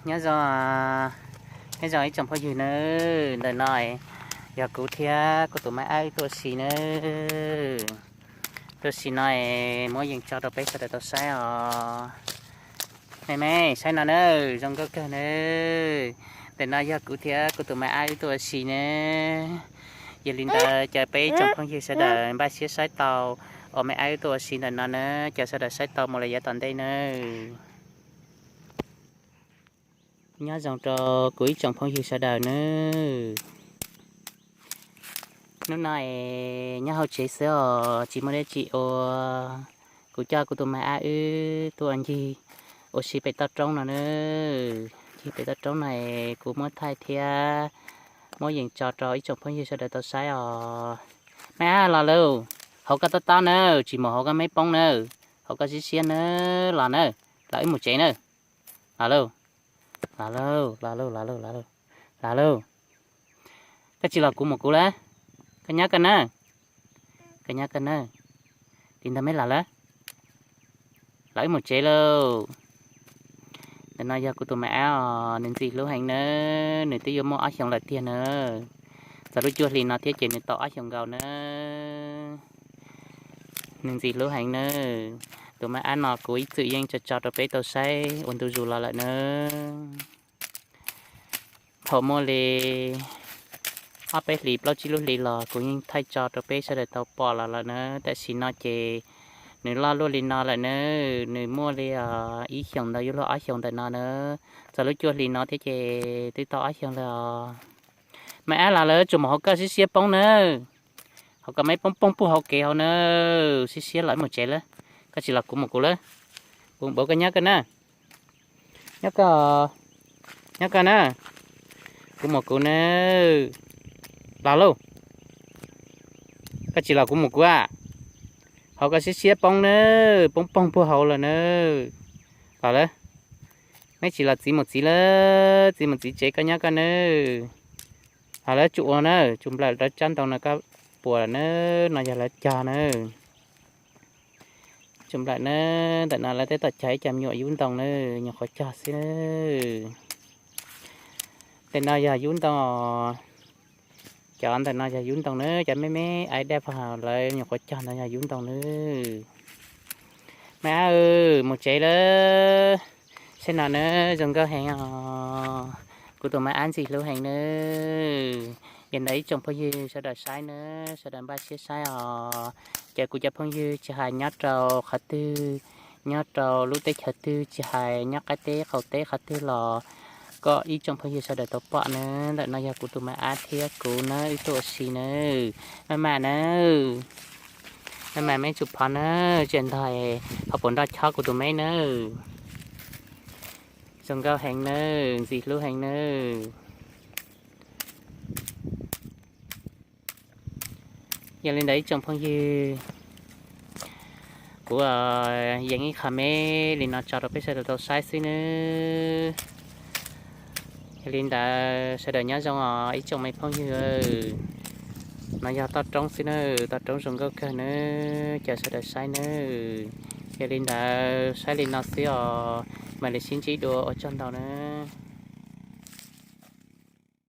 Nyob zoo, nyob zoo ib tsoom phooj ywg nawb, ntawm no yog kuv thiab kuv tus maiv ab wb tuaj ua si nawb. Tuaj ua si no es muab yees tso rau peb sawv daws tau saib os. Me me saib no nawb, zoo nkauj kawg nawb. Ntawm no yog kuv thiab kuv tus maiv ab wb tuaj ua si nawb. Yog li ntawd ces peb ib tsoom phooj ywg sawv daws npaj siab saib tau, uas maiv ab wb tuaj ua si ntawm no nawb, ces sawv daws saib tau mus lawm yav tom ntej nawb. Nyob zoo rau kuv ib tsoom phooj ywg sawv daws nawb. Hnub no es nyob hauv tsev xwb os, tsis muaj dab tsi ua. Kuv coj kuv tus maiv ab wb tuaj ncig ua si pem toj roob no nawb. Ncig pem toj roob no es kuv muab thaij thiab muab yees tso rau ib tsoom phooj ywg sawv daws tau saib os. Maiv ab los lauj, hauv koj tob tob nawb, tsis mus hauv koj meb poob nawb, hauv koj siab siab nawb, los nawb, los wb mus tsev nawb. Los lauj, los lauj, los lauj, los lauj, los lauj, los lauj. Koj tsis los kuv mus kuv lawm, koj nyob koj nawb, koj nyob koj nawb. Li ntawd meb los lawm, los wb mus tsev lauj. Ntawm no yog kuv tus maiv ab os, nws ntxim hlub heev nawb, nws twb yuav muaj ob xyoos lawm tiag nawb. Txog lub cuaj hlis no thiab ces nws tau ob xyoos nkaus nawb. Nws ntxim hlub heev nawb. Tus maiv ab no kuv ib txwm yeej tso tso rau peb tau saib ua ntu zus los lawm nawb. Thaum muaj li ob peb hlis plaub tsib lub hlis los kuv yeej thaij tso rau peb sawv daws tau pom los lawm nawb. Tam sim no ces nws loj luaj li no lawm nawb, nws muaj li ib xyoos ntawd yuav luag ob xyoos ntawm no nawb. Txog lub cuaj hlis no thiab ces twb tau ob xyoos lawm os. Maiv ab los lawm, tsis mus hauv koj siab siab poob nawb, hauv koj meb poob poob puag hauv kev hauv nawb, siab siab los wb mus tsev lawm. Koj tsis los kuv mus kuv lawm, kuv npauv koj nyob koj na. Nyob koj, nyob koj na, kuv mus kuv nawb. Los lauj, koj tsis los kuv mus kuv a. Hauv koj siab siab poob nawb, poob poog puag hauv lawm nawb. Los lawm, neb tsis los txiv mus txiv lawm, txiv mus txiv tsev koj nyob koj nawb. Los lawm, tsuj ua nawb, tsuj nplawm lawv tsab ntoo no koj puas lawm nawb, no yog lawv cog nawb. Tsuj nplawm nawb, ntawm no lawv tab tom cog ib co me nyuam yub ntoo nawb, nyuam qhuav cog xwb nawb. Ntawm no yog yub ntoo os. Cov ntawm no yog yub ntoo nawb, cov me me aib daj pog lawv nyuam qhuav cog ntawd yog yub ntoo nawb. Maiv ab, mus tsev lawm. Saib no nawb, zoo nkauj heev os. Kuv tus maiv ab ntxim hlub heev nawb. Yog ntawd ib tsoom phooj ywg sawv daws saib nawb, sawv daws npaj siab saib os. Ces kuv cov phooj ywg tsis hais nyob rau qhov twg, nyob rau lub teb chaws twg, tsis hais nyob qab teb qaum teb qhov twg los kom ib tsoom phooj ywg sawv daws tau pom nawb. Ntawm no yog kuv tus maiv ab thiab kuv nawb, wb tuaj ua si nawb. Maj mam nawb, maj mam meb tsum phov nawb, tsis ntog ho puas nroj chob kuv tus meb nawb. Zoo nkauj heev nawb, ntxim hlub heev nawb. Yog li ntawd ib tsoom phooj ywg, kuv yees ib qho me li no tso rau peb sawv daws tau saib xwb nawb. Yog li ntawd sawv daws nyob zoo os ib tsoom me phooj ywg. No yog toj roob xwb nawb, toj roob zoo nkauj kawg nawb, caw sawv daws saib nawb. Yog li ntawd saib li no xwb os, mam li sib ntsib dua, ua tsaug ntau nawb.